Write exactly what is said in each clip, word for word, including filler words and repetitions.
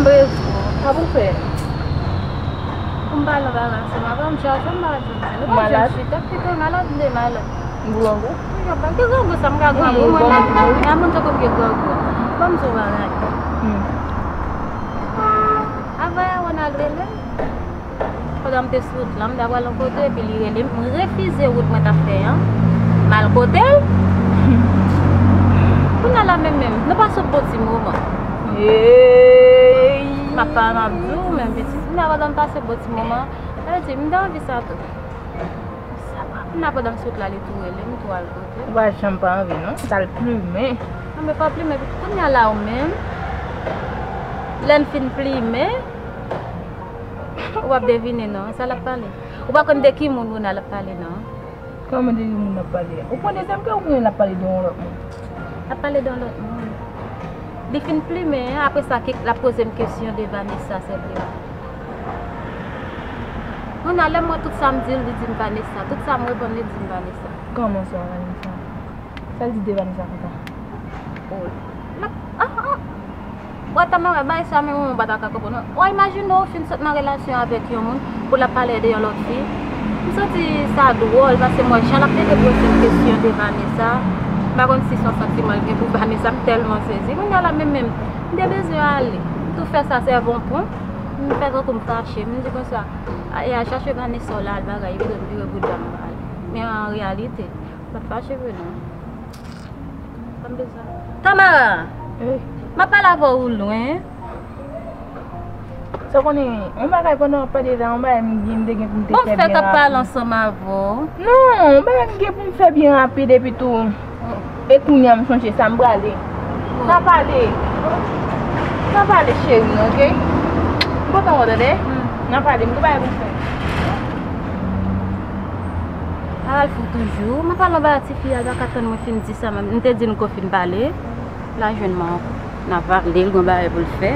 Bravo. Sa pou fè? Pou m pale yon bagay ansanm avè w, m chache m pa di w. Ou pa jwenn chita, pito malad, m de malad. Grangou? Wi, yo pa gen grangou, sa m ka grangou, mwen menm. Nan moun tankou m gen grangou. Ban m di w bagay. Hmm. Avè a, Ronald rele m. Pandan m te sou wout lan, m t ap pral yon kote, epi li rele m, m refize wout mwen t ap fè an. M al kote l. Kounye a la menm menm, nou pase yon bon ti moman. Hey! M ap pale, m ap di w, menm pitit. Kounye a pandan m pase yon bon ti moman, sa vle di, m te anvi sa tou. Sa pa. Kounye a pandan m sou wout la, li tou rele m, m tou al kote l. Ou pa janm pa anvi, non? M t al plimen. Non, men pa plimen, kounye a la ou menm, lè n fin plimen, ou p ap devine non, sa l ap pale. Ou pa konn de ki moun Ronald ap pale non. Kòman de ki moun l ap pale a? Ou pran dezyèm ke ou konnen l ap pale de yon lòt moun? L ap pale de yon lòt moun. Li fin plimen, apre sa, ke l ap poze m kesyon de Vanessa, sèvle. Ronald, lè m wè tout sa m di l, li di m Vanessa. Tout sa m reponn, li di m Vanessa. Kòman sa, Vanessa? Sa l di de Vanessa konsa? Oh. L ap, ah, ah. Bò Tamara, bay sa menm ou pa ta ka konprann. W a imajine w fin sot nan relasyon avèk yon moun pou l ap pale de yon lòt fi. M santi sa dwòl, paske m wè jan l ap tande poze m kesyon de Vanessa. M pa konn si se yon santiman l gen pou Vanessa, m tèlman sezi. Kounye a la menm menm, m te bezwen ale. M tou fè sa sèvi yon pon. M fè tankou m fache. M di konsa, a, e al chache Vanessa w la, al bagay, epi tou m vire bouda m pale. Men an reyalite, m pa t fache vre non. Tamara! Eh. M ap pale avè w lwen. Sa w konnen, yon bagay pandan w ap pale la, yon bagay m gen, m te gen pou m te fè byen rapid. Bon, fè k ap pale ansanm avè w. Non, yon bagay m gen pou m fè byen rapid epi tou. E kounye a m sonje sa, m prale. N a pale. N a pale cheri, ok? M kontan wè w tande. Hmm. N a pale, m gen bagay pou m fè. Al fou toujou. M ap pale anba a tifi a, l pa ka tann mwen fin di sa menm. M te di l m ko fin pale. L a jwenn mwen ankò. N a pale, l gen bagay pou l fè.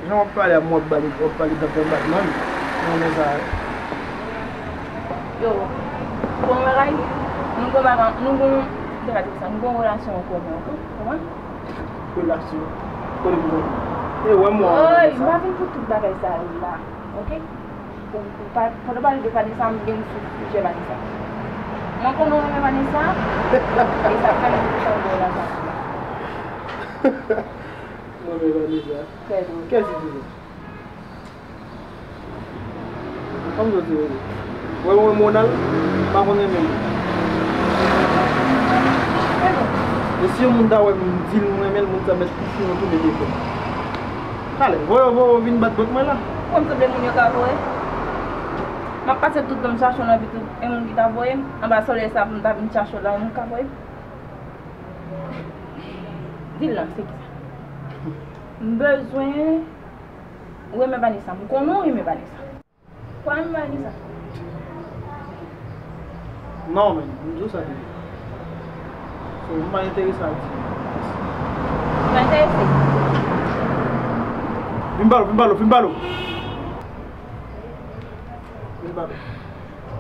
Jan w ap pale a m, w ap pale, w ap pale tankou yon batman. Mwen renmen sa. Yo, bon bagay, nou gon bagay, nou gon, m te ka di sa, nou gon relasyon an komen, ok? Konprann? Relasyon? Kote pou konprann? E wè m wè w renmen sa. Oy, m pa vin pou tout bagay sa yo la, ok? Pou, pou pa, pandan w pale de Vanessa, m gen sou sijè Vanessa. Mwen konnen w renmen Vanessa, e sa fè m vin tankou w la sa. Mwen renmen Vanessa. Trè dwòl. Kèsi di sa? Kòm sa w di, wè mwen renmen Ronald, m pa konn renmen l. E si yon moun ta wè m di l m renmen l, moun sa mèt tou fou nan tou mete kò. Talè, voye, voye, vin bat bòt mwen la. Ou konn sanble moun yo ka voye? M ap pase tout tan m chache w nan vi tout, e moun ki ta voye m, anba solèy sa pou m ta vin chache w la, moun ka voye m? Di l non, se kisa? M bezwen ou renmen Vanessa, m konnen w renmen Vanessa. Kwa m pa di sa. Non, men, m di w sa deja. So, m pa enterese ak di. Ou pa enterese? Vin pale, vin pale, vin pale. Vin pale.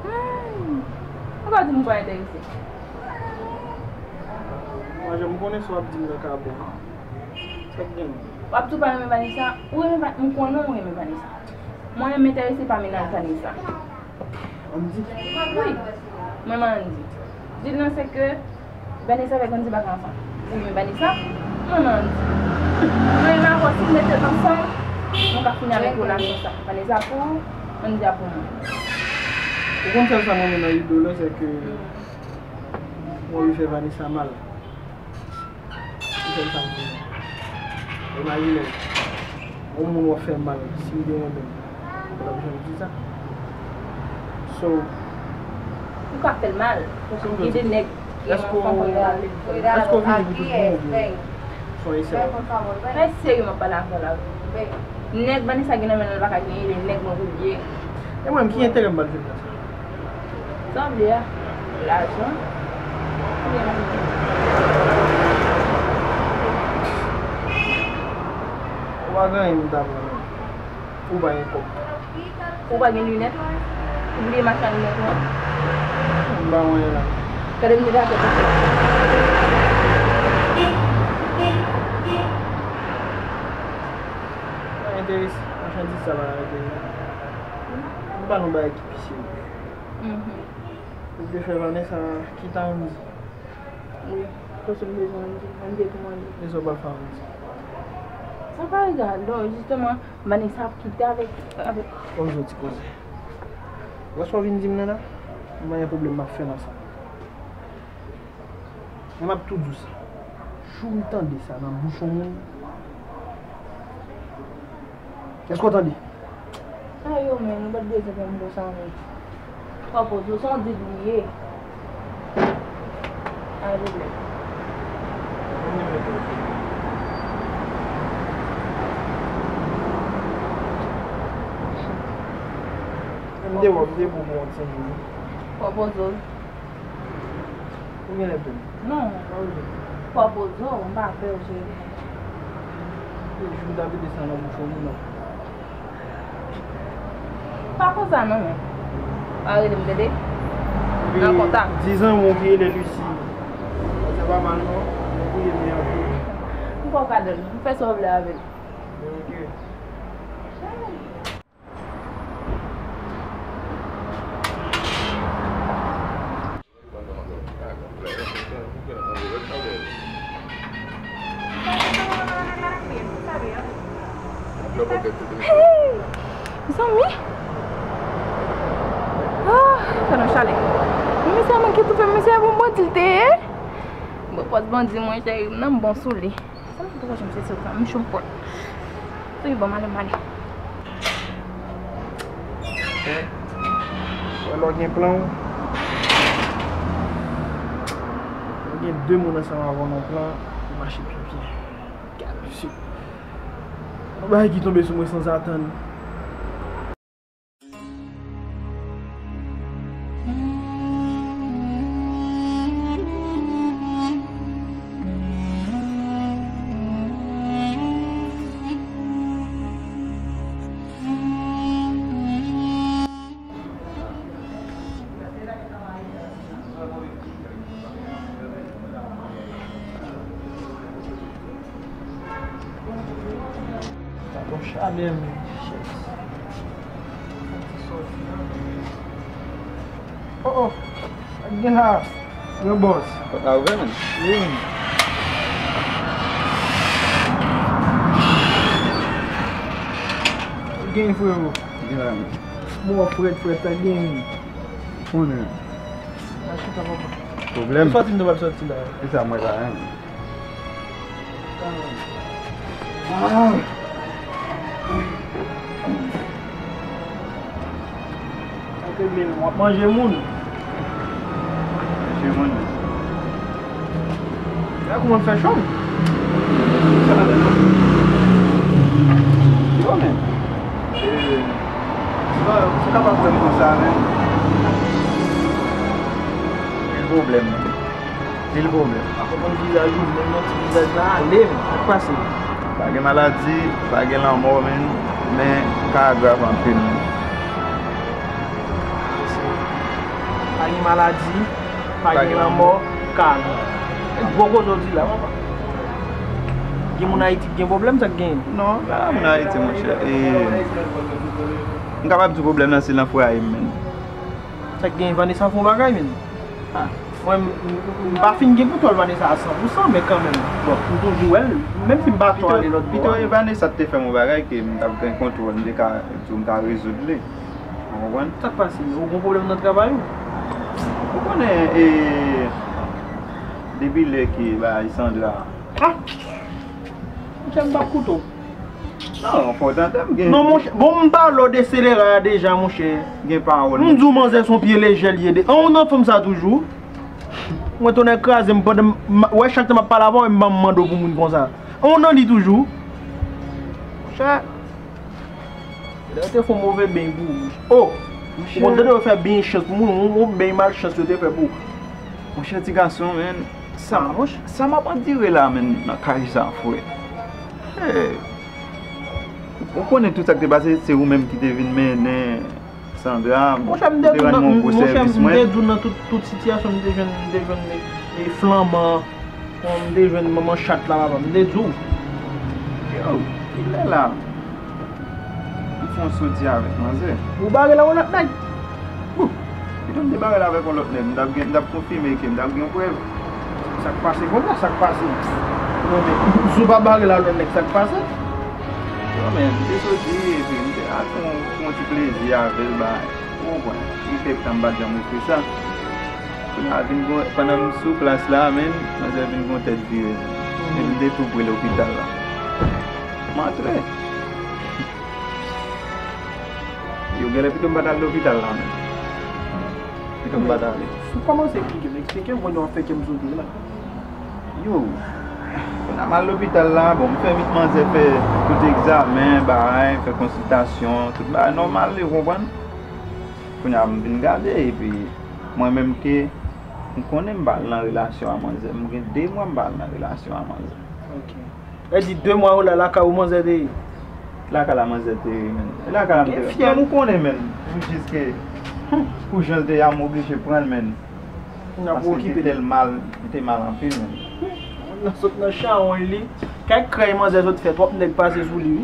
Hmm. Ou pa di m ou pa enterese. Mwen, jan m konnen sa w ap di m nan ka bon. Sa k gen? W ap tou pa renmen Vanessa? Ou renmen Va-, m konnen ou renmen Vanessa. Mwen, m enterese pa mennaj Vanessa. Andy? Wi. Mwen, mwen Andy. Di l nan se ke Vanessa avèk Andy pa ka ansanm. Ou renmen Vanessa? Mwen, mwen Andy. Mwen, mwen avè w, si n mete ansanm, nou ka fini avèk relasyon sa. Vanessa pou ou, Andy a pou mwen. Ou konn sèl sa mwen renmen nan ido la, se ke mwen vle fè Vanessa mal. Se sèl sa m konnen. Imajine w, yon moun w ap fè mal, si m te renmen l, m pa t ap janm di sa. So, ou ka fè l mal, paske gen de nèg ki renmen fanm, fanm yo rale l. Èske w vini pou tout bon oubyen s on esèy? Mwen serye, m ap pale avè w la. Nèg Vanessa gen nan men l, l pa ka genyen, e nèg mwen pou l ye. E mwen menm, ki enterè m pral jwe nan sa? Sa w vle a? Lajan? Ou pa gen anyen m ta pran non. Ou pa gen kòb. Ou pa gen linèt? Ou bliye mache a linèt ou an? M pa wè la. Gade m met atè pou ou. Pa enterese. Machandiz sa pa enterese. M pa nan bagay ki pi serye. Mhm. Ou te fè Vanessa kite Andy? Wi, paske m bezwen Andy. Andy tou mande. E sa w pral fè Andy? Sa pa egal. Bon, jisteman, Vanessa ap kite avèk, avèk. Kòm sa w ti koze. Wè sa w vin di m nan la? M pa gen pwoblèm, m ap fè l ansanm. Men m ap tou di w sa. Jou m tande sa nan bouch yon moun, èske w tande? Ayo, men, nou pa t bezwen fè m konsa, men. Pwòp Ozo, se yon di l li ye. Pa gen pwoblèm. M te wè, m te bon pou yon timoun. Pwòp Ozo. Ou genlè pè m? Non, pa oule. Pwòp Ozo, m pa pè w, cheri. E jou m ta mete sa nan bouch ou, non. Pa konsa non, men. Pa rele m, tande? Nan kontak. Di zanmi w ki rele Lucie. Se pa mal, non. Ou priye byen anpil. M pa w ka dòmi. M fè sa w vle avè l. Ok. Hey! Zanmi? Ah, fè nou chale. Misye a manke toufe m, misye a bon bandi l te ye. Bon, pòs bandi mwen, cheri, m nan m bon sou li. Sa m poko janm sezi otan, m cho m pran. Wi, bon, m ale, m ale. Wè lè w gen plan w. Ou gen de moun ansanm avè w nan plan, ou mache pi byen. Gad mesye. Yon bagay ki tonbe sou mwen sanzatann. Gade men, chèf. Fè ti sòti la. Oh, oh. Sa k gen la, gran bòs? Pòt la ouvè, men. Wi, men. Sa k gen, frero? Gen la, men. Mò frèt, frèt, sa k gen, men? Konnen. Al chita, papa. Pwoblèm. Ou sòti, m te pral sòti la. E sa, mwen la, men. Ah. Sa ke men w ap manje moun. Manje moun. Gade kouman l fè cho. Sa va, non? Yo, men. Eh, se pa, se kapab wè m konsa, men. Gen pwoblèm, men. Pil pwoblèm. Pa konprann vizaj ou, menm nan ti vizaj la ale, men. Sa k pase? Pa gen maladi, pa gen lanmò, men, men ka a grav anpil, men. Pa gen maladi, pa gen lanmò, ka a grav. E gwo koze w di la, papa. Gen moun Ayiti ki gen pwoblèm, sa k genyen? Non, pa moun Ayiti, monchè. E, m kapab di pwoblèm nan se nan fwaye m, men. Sa k gen Vanessa fè yon bagay, men. Ah. Mwen, m, m, m pa fin gen kontwòl Vanessa a san pou san, men kanmenm, bon, m toujou wè l, menm si m pa twò ale lòt bò a. Pito, pito e Vanessa t te fè m yon bagay ke m t ap gen kontwòl, m te ka di w m ta rezoud li. Ou konprann? Sa k pase? Ou gon pwoblèm nan travay ou? Ou konnen, e, depi lè ke bagay Sandra. Ah! Monchè, m p ap koute w. Non, fò w tande m gen. Non, monchè. Bon, m pale w de selera a deja, monchè. Gen pawòl. M di w manzè se yon pye lejè l ye de. An, ou nan fanm sa toujou? Mwen tonnè kraze m pandan m, m, wè chak tan m ap pale avè w, m pa mande w pou moun konsa. An, ou nan li toujou? Monchè. Lè yo te fè yon move beny pou ou, monchè. Oh! Monchè. Ou konn tande yo fè beny chans pou moun, yon, yon beny malchans yo te fè pou ou. Monchè, ti gason, men, sa, sa m ap andire la, men, nan kay sa, frè. Eh, ou konnen tout sa k te pase, se ou menm ki te vin mennen Sandra, ou te rann mwen yon gwo sèvis, mwen. Monchè, m te di w nan tout, tout sitiyasyon m te jwenn, m te jwenn e, e flanman, m te jwenn manman chat la, papa, m te di w. Yo, kilè la? M fè yon soti avèk manzè. Ou bare l ak yon lòt nèg? Ou, pito m te bare l avèk yon lòt nèg, m t ap gen, m t ap konfime ke m t ap gen yon prèv. Sa k pase konsa? Sa k pase? Non, men, si w pa bare l ak lòt nèg, sa k pase? Non, men, m te soti, epi m te al fè yon, fè yon ti plezi avè l, bay. Ou konprann? M te tan m pa t janm ofri sa. Kounye a vin gon, pandan m sou plas la, men, manzè vin gon tèt vire. Epi m te tou pre lopital la. M antre. Yo, genlè pito m pa t al lopital la, men. Pito m pa t ale. Si w kòmanse eksplike m, eksplike m, kounye a w ap fè kè m sote la. Yo, kounye a m al lopital la, bon, m fè mit manzè fè tout egzamen, bagay, fè konsiltasyon, tout bagay nòmal, ou konprann? Kounye a m vin gade, epi mwen menm ke m konnen m pa al nan relasyon a manzè, m gen de mwa m pa al nan relasyon a manzè. Ok. E di de mwa ou la, lakay ou manzè te ye? Lakay la manzè te ye, men. E lakay la m te ye. Gen fyèl. Men ou konnen, men. M jis ke, hmm, pou jan l te ye a, m oblije pran l, men. Paske l te tèl mal, li te mal anpil, men. Moun nan sot nan chawony li. Kèk krèy manzè sot fè, twòp nèg pase sou li, wi.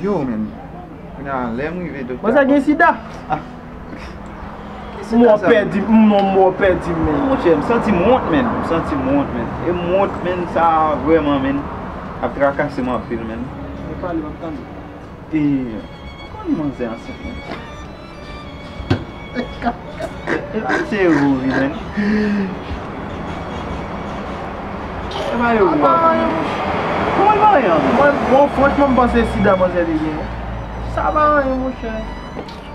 Yo, men. Kounye a, lè m rive doktè a. Manzè gen sida. Ah. Ki sida sa? Mò pèdi, m non, mò pèdi, men. Monchè, m santi m wont, men. M santi m wont, men. E m wont, men, sa vrèman, men, ap trakase m anpil, men. Ou pale, m ap tande. E, ou konn manzè ansent, men. E pa se ou, wi, men. E pa yo, wi. Kòman l pa anyen? Mwen, bon, franchman, m panse sida manzè te gen. Sa pa anyen, monchè.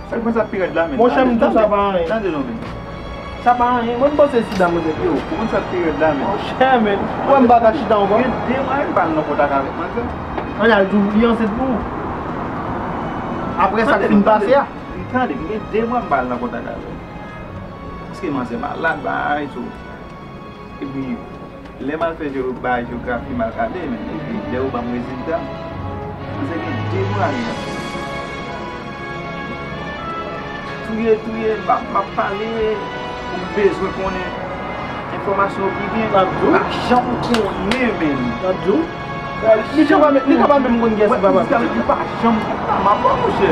Sa k fè sa pi rèd la, men? Monchè, m di w sa pa anyen. Tande non, men. Sa pa anyen. Mwen, m panse sida manzè te gen. Yo, ou konn sa k pi rèd la, men? Monchè, men. Ou wè m pa ka chita ankò? Gen de mwa m pa al nan kontak avèk manzè. Ann al di w li ansent pou ou. Apre sa k fin pase a. Tande, tande, m gen de mwa m pa al nan kontak avè l. Paske manzè malad, bay, so. Epi, lè m al fè je-, bay jewografi, m al gade, men, epi, lè yo ban m rezilta, manzè gen de mwa li la. Touye, touye, m ap, m ap pale, ou bezwen konnen enfòmasyon yo pi byen, m ap janm konnen, men. M ap di w. Misye pa menm, li pa menm konn kiyès li papa. Misye pa janm konn, m ap ba w, monchè.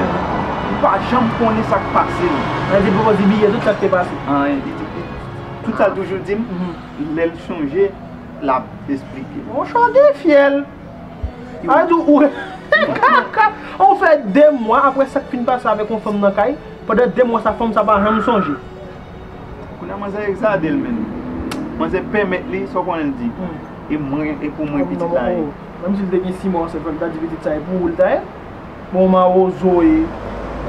Li pa janm konnen sa k pase l. Sa vle di, papa di bliye tout sa k te pase. Anyen, li di, li, tout sa l toujou di m, lè l chonje, l ap esplike. Monchè, w gen fyèl. Sa vle di, ou, ou fè de mwa apre sa k fin pase avèk yon fanm nan kay, pandan de mwa sa, fanm sa pa janm sonje. Kounye a, manzè egzade l menm. Manzè pèmèt li, sa w konnen l di. E mwen, e pou mwen pitit la ye. Menm si l te gen sis mwa ansent, fò l ta di pitit sa e pou ou l ta ye. Bon, mawozo w ye,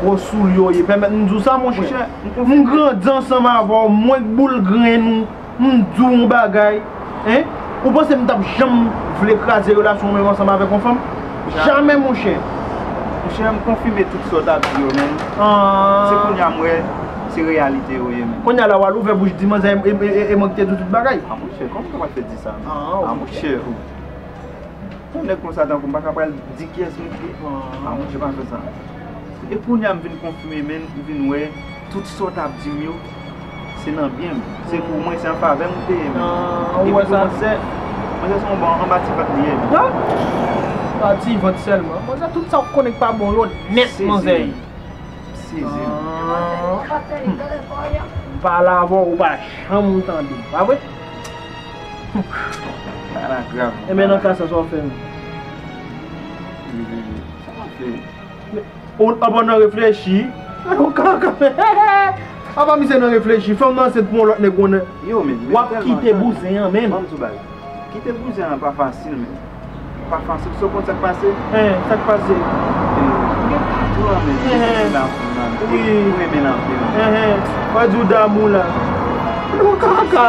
gwo soulye w ye. Pèmèt m di w sa, monchè. Monchè, m konfime. M grandi ansanm avè w, mwen k boul grenn ou, m di w yon bagay. Hein? Ou panse m t ap janm vle kraze relasyon w menm ansanm avèk yon fanm? Jamè. Jamè, monchè. Monchè, m konfime tout sa w t ap di yo, menm. Ah. Se kounye a m wè, se reyalite yo ye, menm. Kounye a la, w al ouvè bouch di manzè, e, e, e, e mwen ki te di w tout bagay. Ah, monchè, kòman w kapab fè di sa, menm? Ah, ah, ok. Monchè, ou. Yon nèg konsa tankou m pa ka pral di kiyès m ye. Ah, monchè, pa fè sa. E kounye a m vin konfime, menm, m vin wè tout sa w t ap di m yo, se nan byen m. Se pou mwen, se an favè m ou te ye, menm. Ah, ou wè sa? Epi tou, manzè, manzè se yon bon anba ti vant li ye, menm. Anba ti vant sèlman. Manzè, tout sa w konnen k pa bon yo nèt, manzè. Sezi m. Ah. Hmm. M pale avè w, ou pa janm tande m, pa vre? Bagay la grav. Ebyen, nan ka sa, sa w ap fè menm? Sa m ap fè? Ou, apa w nan reflechi? Ou kaka. Apa misye nan reflechi? Fanm nan ansent pou yon lòt nèg, konnen. Yo, men, w ap kite bouzen an, menm. Ban m di w bagay. Kite bouzen an pa fasil, men. Pa fasil. Sa w konn sa k pase? Hein, sa k pase? E, gen patwon an, men. Hein. Mwen renmen l anpil. Hein, hein. W a di w damou la. Ou kaka.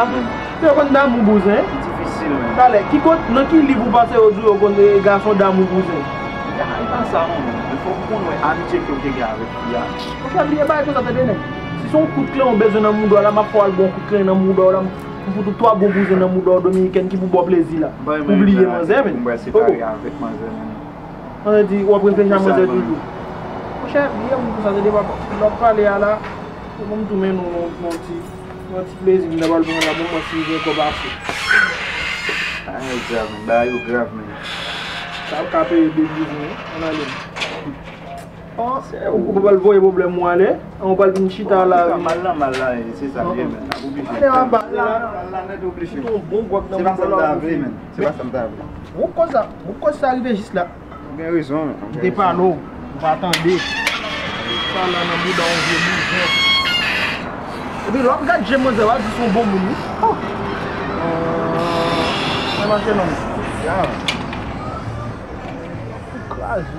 Yo konn damou bouzen. Li difisil, men. Talè, ki kot, nan ki liv ou pase yo di w yo konn, eh, gason damou bouzen? E pa sa, non, men. Men fòk ou konn wè amitye ke w te gen avèk fi a. Monchè, bliye bagay konsa, tande, nèg. Si se yon kout kleyon w bezwen nan mouda w la, m ap fè w al ba w yon kout kleyon nan mouda w la. M fout ou twa bon bouzen nan mouda w dominikèn ki pou ba w plezi la. Ou bliye manzè, men. M pral separe avèk manzè, men. Manzè di, w ap reflechi a manzè toujou. Monchè, bliye moun konsa, tande, papa. Lè w ap pale a la, se pou m tou mennen w yon, yon ti, yon ti plezi, m ta pral pran la, bon, mwen si m gen kòb ase. Bagay yo grav, men. Bagay yo grav, men. Sa w ka peye de bouzen, wi. Ann ale. Bon, se ou, ou pral voye pwoblèm ou ale, ou pral vin chita la. Bon, an tou ka, mal la, mal la, e se sa l ye, men, n ap oblije. Ale anba la. Mal la, mal la, nèt oblije. Fout yon bon gwòg nan mouda w la. Se pa sa m ta vle, men. Se pa sa m ta vle. Bon, kòz sa, bon, kòz sa rive jis la. Ou gen rezon, men. M te pale w, ou pa tande. Sa la nan mouda w, vye bouzen. Epi lè w ap gad je manzè, w a di se yon bon moun, wi. Oh. Mwen mache non. Ya. Ou kraze.